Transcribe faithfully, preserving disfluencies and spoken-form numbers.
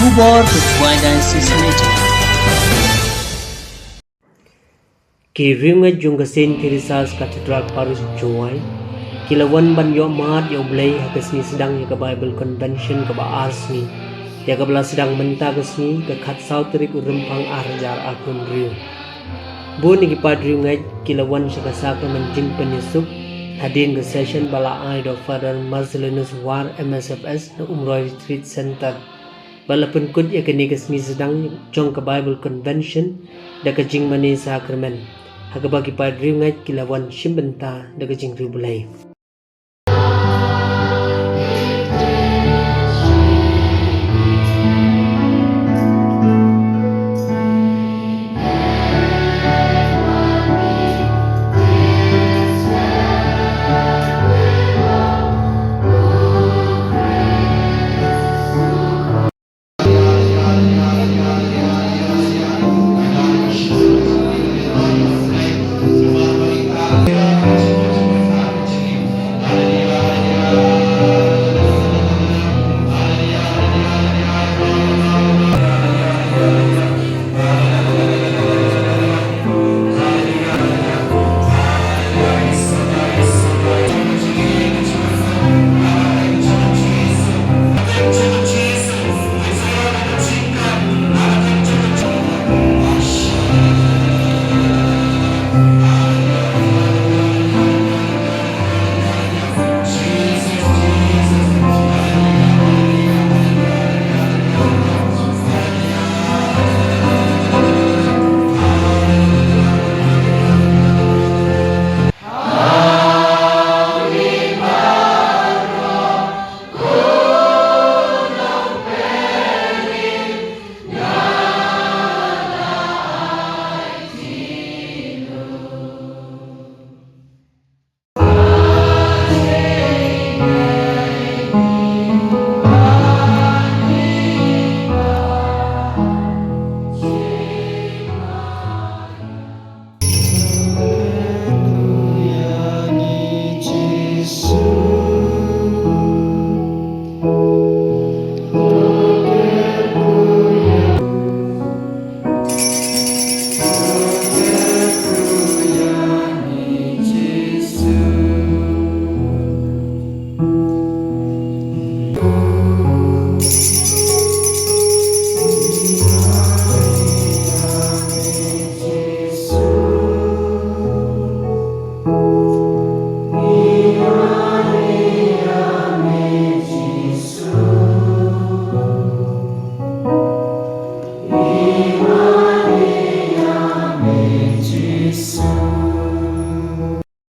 Khubor ka Jowai Diocese Radio. Ki riewngeit jong ka Saint Teresa's Cathedral Parish Jowai ki la wan ban ïoh mad ïa U Blei ha ka sngi sdang ïa ka Bible Convention kaba ar sngi, ïa kaba la sdang mynta ka sngi ka khatsaw tarik u Rymphang ar hajar arphew hynriew. Bun ïa ki paid riewngeit ki la wan sha ka sakramen jingpynïasuk hadien ka session ba la ai da u Father Marcellinus War, M S F S, na Umroi Retreat Center. Bad la pynkut ïa kane ka sngi sdang jong ka Bible Convention da ka jingmane sakramen, ha kaba ki paid riewngeit ki la wan shim bynta da ka jingriewblei.